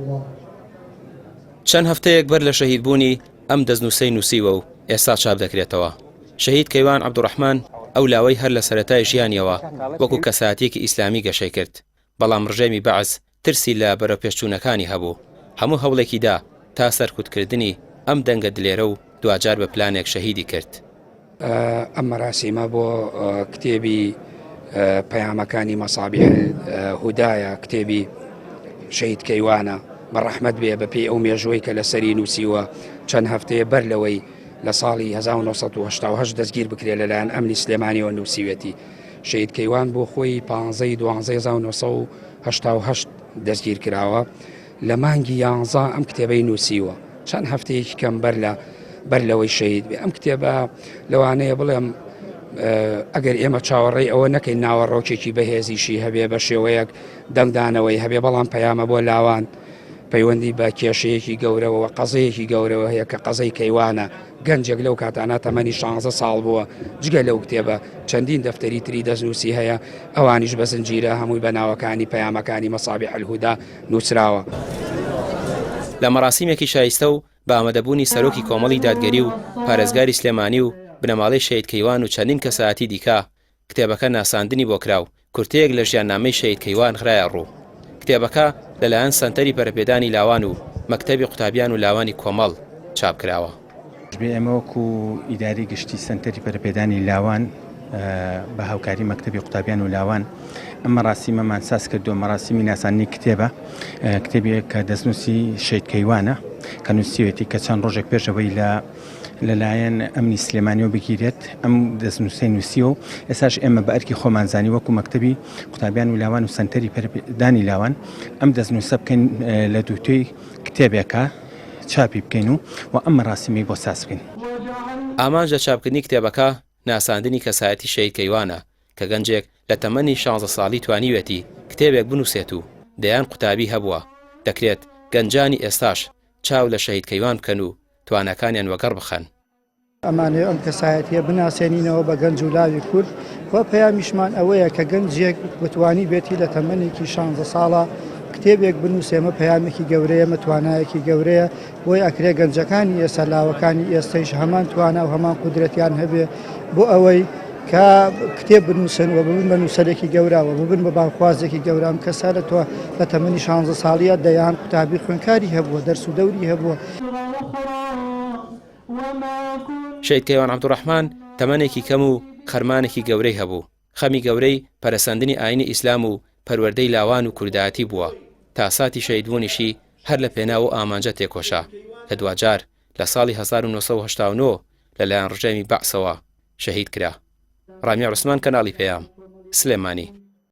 الله. چەند هەفتەیەک بەر لە شەهیدبوونی ئەم دەستنووسەی نووسیوە و ئێستا چاپ دەکرێتەوە. شەهید کەیوان عەبدوڕەحمان ئەو لاوەی هەر لە سەرەتای ژیانیەوە وەکو کەسایەتیەکی ئیسلامی گەشەی کرد، بەڵام ڕژێمی بەعس ترسی لە بەرەوپێشچوونەکانی هەبوو، هەموو هەوڵێکی دا تا سەرکوتکردنی ئەم دەنگە دلێرە و دواجار بە پلانێک شەهیدی کرد. ئەم مەراسیمە بۆ کتێبی پەیامەکانی مەسابیح هودایە کتێبی شەهید کەیوانە بە ڕەحمەت بێ بە پێی ئەو مێژووی کە لەسەری نووسیوە چەند هەفتەیە بەر لەوەی لە ساڵی 1970 دەستگیر بکرێت لەلایەن ئەمنی سلێمانیەوە نووسیوێتی شەهید کەیوان بۆ خۆی 15 دوانزە 1970 دەستگیر کراوە لە مانگی یانزە ئەم کتێبەی نووسیوە چەند هەفتەیەکی کەم بەر لە بەر لەوەی شەهید بێ ئەم کتێبە لەوانەیە بڵێم ئەگەر ئێمە چاوەڕێی ئەوە نەکەین ناوەڕۆکێکی بەهێزیشی هەبێ بە شێوەیەک دەنگدانەوەی هەبێ بەڵام پەیامە بۆ لاوان پەیوەندی بە کێشەیەکی گەورەوە قەزەیەکی گەورەوە هەیە کە قەزەی کەیوانە گەنجێک لەو کاتانە تەمەنی 16 ساڵ بووە جگە لەو کتێبە چەندین دەفتەری تری دەستنووسی هەیە ئەوانیش بە زنجیرە هەمووی بە ناوەکانی پەیامەکانی مەسابیح الهودا نووسراوە. لە مەراسیمێکی شایستە و بە ئامادەبوونی سەرۆکی کۆمەڵی دادگەری و پارێزگاری سلێمانی و بنەماڵەی شەهید کەیوان و چەندین کەسایەتی دیکە، کتێبەکە ناساندنی بۆ کرا و کورتەیەک لە ژیاننامەی شەهید کەیوان خرایە ڕوو. کتێبەکە لەلایەن سەنتەری پەرەپێدانی لاوان و مەکتەبی قوتابیان و لاوانی کۆمەڵ چاپ کراوە. بێ ئێمە وەکو ئیداری گشتی سەنتەری پەرەپێدانی لاوان بە هاوکاری مەکتەبی قوتابیان و لاوان ئەم مەراسیمەمان ساز کردووە مەراسیمی ناساندنی کتێبە کتێبێک کە دەستنووسی شەید کەیوانە کە نووسیوێتی کە چەند ڕۆژێک پێشەوەی لە لەلایەن ئەمنی سلێمانیەوە بگیرێت ئەم دەستنووسەی نووسیوە و ئێساش ئێمە بە ئەرکی خۆمان زانی وەکو مەکتەبی قوتابیان و لاوان و سەنتەری پەرەپێدانی لاوان ئەم دەستنووسە بکەین لە دووتوێی کتێبێکە چاپی بکەین و و ئەم مەراسیمەی بۆ ساز بکەین. ئامانج لە چاپکردنی کتێبەکە ناساندنی کەسایەتی شەهید کەیوانە کە گەنجێک لە تەمەنی شانزە ساڵی توانیوێتی کتێبێک بنووسێت و دەیان قوتابی هەبووە، دەکرێت گەنجانی ئێستاش چاو لە شەهید کەیوان بکەن و تواناکانیان وەگەڕ بخەن. ئەمانەوێ ئەم کەسایەتیە بناسێنینەوە بە گەنج و لاوی کورد و پەیامیشمان ئەوەیە کە گەنجێک بتوانی بێتی لە تەمەنێکی شانزە ساڵە کتێبێک بنووسێ ئەمە پەیامێکی گەورەیە ئەمە توانایەکی گەورەیە بۆی ئەکرێ گەنجەکانی ئێستا لاوەکانی ئێستەیش هەمان توانا و هەمان قودرەتیان هەبێ بۆ ئەوەی کە کتێب بنووسن و ببن بە نووسەرێکی گەورە و ببن بە بانگخوازێکی گەورە ئەم کەسە لە تۆ لە تەمەنی شانزە ساڵیە دەیان قوتابی خوێندکاری هەبووە دەرس و دەوری هەبووە. شەهید کەیوان عەبدولڕەحمان تەمەنێکی کەم و خەرمانێکی گەورەی هەبوو، خەمی گەورەی پەرەسەندنی ئایینی ئیسلام و پەروەردەی لاوان و کوردایەتی بووە، تا ساتی شەهیدبوونیشی هەر لە پێناو ئەو ئامانجە تێکۆشا، کە دواجار لە ساڵی 1989 لەلایەن ڕژێمی بەعسەوە شەهید کرا. ڕامیار عوسمان کەناڵی پەیام، سلێمانی.